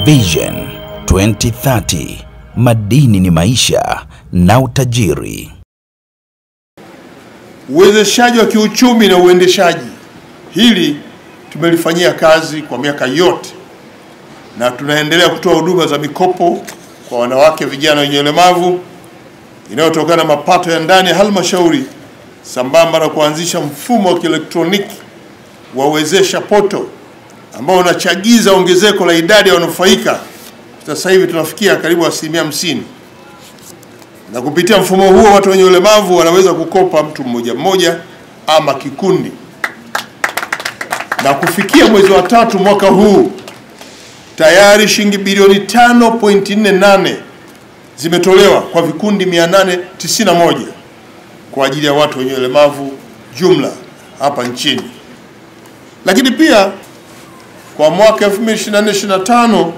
Vision 2030, madini ni maisha na utajiri. Uwezeshaji wa kiuchumi na uendeshaji, hili tumelifanyia kazi kwa miaka yote, na tunaendelea kutoa huduma za mikopo kwa wanawake, vijana wenye ulemavu inayotokana na mapato ya ndani ya halmashauri, sambamba na kuanzisha mfumo wa kielektroniki wa Wezesha Poto ambao unachagiza ongezeko la idadi ya wanufaika. Sasa hivi tunafikia karibu 50%. Na kupitia mfumo huo watu wenye ulemavu wanaweza kukopa mtu mmoja mmoja ama kikundi. Na kufikia mwezi wa 3 mwaka huu tayari shilingi bilioni 5.48 zimetolewa kwa vikundi 891 kwa ajili ya watu wenye ulemavu jumla hapa nchini. Lakini pia kwa mwaka 2024-2025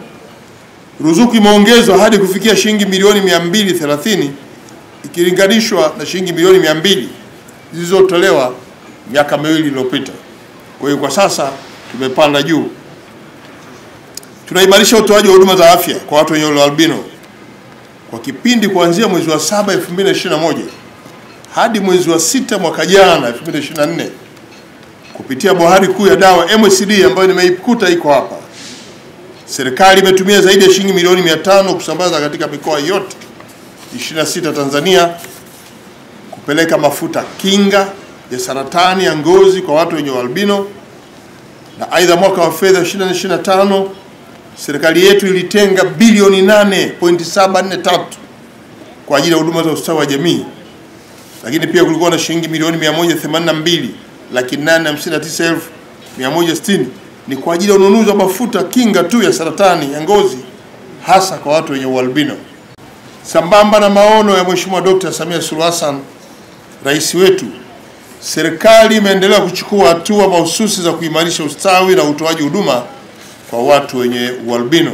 ruzuku imeongezwa hadi kufikia shilingi milioni 230 ikilinganishwa na shilingi milioni 200 zilizotolewa miaka miwili iliyopita. Kwa hiyo kwa sasa tumepanda juu. Tunaimarisha utoaji wa huduma za afya kwa watu wenye albino kwa kipindi kuanzia mwezi wa 7 2021 hadi mwezi wa 6 mwaka jana 2024 kupitia bohari kuu ya dawa MSD ambayo nimeikuta iko hapa. Serikali imetumia zaidi ya shilingi milioni 500 kusambaza katika mikoa yote 26 Tanzania, kupeleka mafuta kinga ya saratani ya ngozi kwa watu wenye albino. Na aidha mwaka wa fedha 2025 serikali yetu ilitenga bilioni 8.743 kwa ajili ya huduma za ustawi wa jamii. Lakini pia kulikuwa na shilingi milioni 182,859,160 ni kwa ajili ya ununuzi wa mafuta kinga tu ya saratani ya ngozi hasa kwa watu wenye ualbino. Sambamba na maono ya Mheshimiwa Dr. Samia Suluhu Hassan, rais wetu, serikali imeendelea kuchukua hatua mahususi za kuimarisha ustawi na utoaji huduma kwa watu wenye ualbino,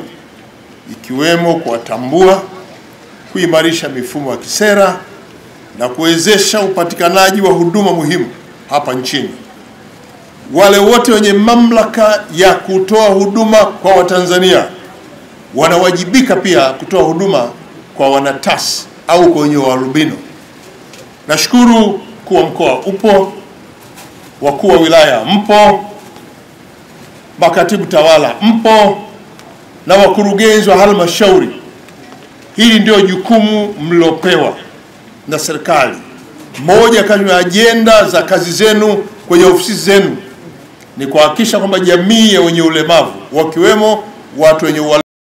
ikiwemo kuwatambua, kuimarisha mifumo ya kisera na kuwezesha upatikanaji wa huduma muhimu hapa nchini. Wale wote wenye mamlaka ya kutoa huduma kwa Watanzania wanawajibika pia kutoa huduma kwa wanatasi au kwa wenye ualbino. Nashukuru kuwa mkoa upo, wakuu wa wilaya mpo, makatibu tawala mpo na wakurugenzi wa halmashauri. Hili ndio jukumu mlopewa na serikali. Moja kati ya ajenda za kazi zenu kwenye ofisi zenu ni kuhakikisha kwamba jamii ya wenye ulemavu wakiwemo watu wenye